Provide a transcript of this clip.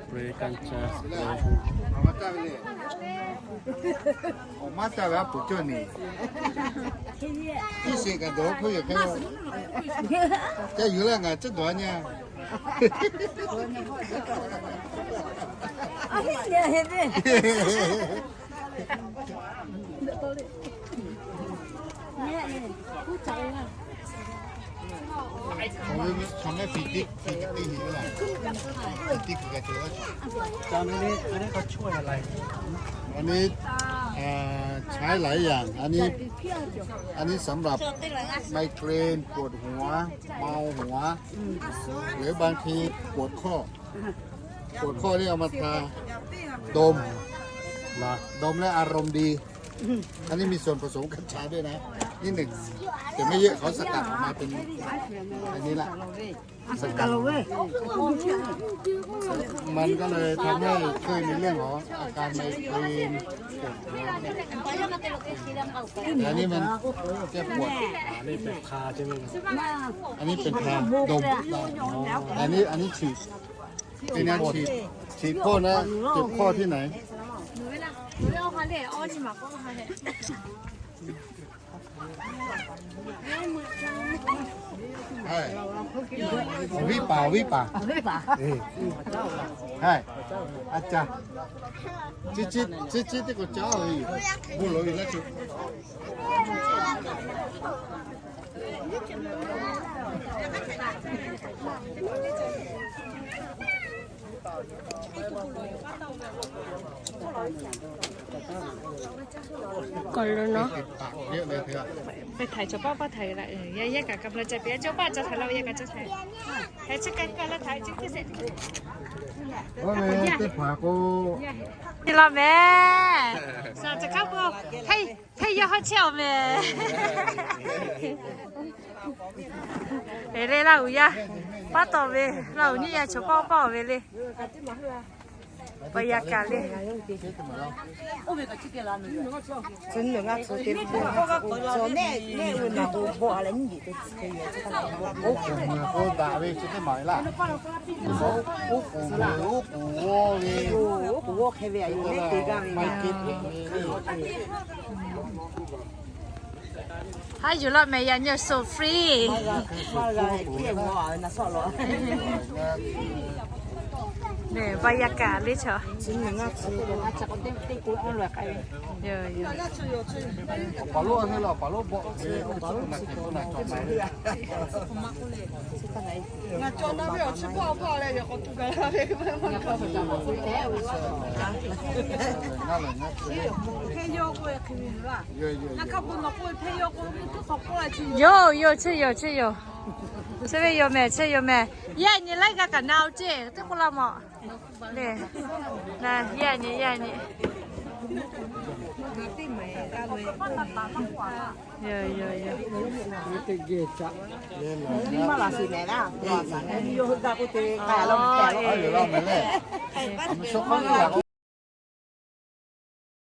Spray kanˇ caˇ spray. Awˬ maˇ caˇ ve aˉ poꞈ cawˇ neˬ. Iˉ shiˍ kaꞈ dawˬ hk'oˆ yehˬ hk'e. Ca yuˬ leh ngaˬ ceˇ dawˬ nyi.อันนี้ เอ่อ ใช้หลายอย่าง อันนี้ อันนี้สำหรับไมเกรน ปวดหัว เมาหัว หรือบางทีปวดข้อ ปวดข้อนี่เอามาทา ดม นะ ดมแล้วอารมณ์ดี อันนี้มีส่วนผสมกัญชาด้วยนะ นิดหนึ่ง แต่ไม่เยอะ เขาสกัดออกมาเป็นอันนี้ละ มันก็เลยทำให้ช่วยในเรื่องของอาการไมเกรน อันนี้มันแก้ปวด อันนี้เป็นทาดม อันนี้ อันนี้ฉีด เป็นแนวฉีด ฉีดข้อนะ เจ็บข้อที่ไหน ဝိပ္ပာ ဝိပ္ပာ ဝိပ္ပာ အဲ ဟဲ့ အကြ จิจิจิจิที่กูเจ้าอยู่ บุหรี่แล้วจุด ก่อนเลยเนาะ เยอะเลยเถอะ ไปถ่าย ชาวบ้าน ป้าถ่ายละ เออ แยก แยกกับกำลังใจไป ชาวบ้านจะถ่าย เราแยกกันจะถ่าย ถ่ายเช็คกันก่อน แล้วถ่ายเช็คที่เสร็จ โอ้ย เต้นผาโก้ นี่ละแม่ สาวจะเข้าโบ ให้ ให้ยอดเชี่ยวแม่ เอเล่ Laˇ huˍ yaˇ ပါ tawˍ ve, Laˇ huˍ nyiˇ yaˇ chaw paˆ paˆ ve le. Paˍ yaˇ kaꞈ le. Oˉ k'oˍ mvuhˬ k'o daꞈ ve chi teˇ maˬ laˇ. Oˉ k'oˍ mvuhˬ oˉ k'oˍ g'awˇ ve, oˉ k'oˍ g'awˇ hk'e ve aꞈ yoˬ, mehˉ te gaˇ ve. Haˉ yuˬ laˇ mehˍ, yaꞈ nyi awˬ so free. Nehˬ, paˍ yaˇ kaꞈ le chaw. Yoˬ, yoˬ, chi yoˬ, chi yoˬ. Chi ve yoˬ mehˍ, chi yoˬ mehˍ. Yaꞈ nyi laiˉ g'a kaꞈ na-o ceˇ, teˇ k'oˆ laˇ mawˬ. Nehˬ, yaꞈ nyi, yaꞈ nyi. Yoˬ, yoˬ, yoˬ.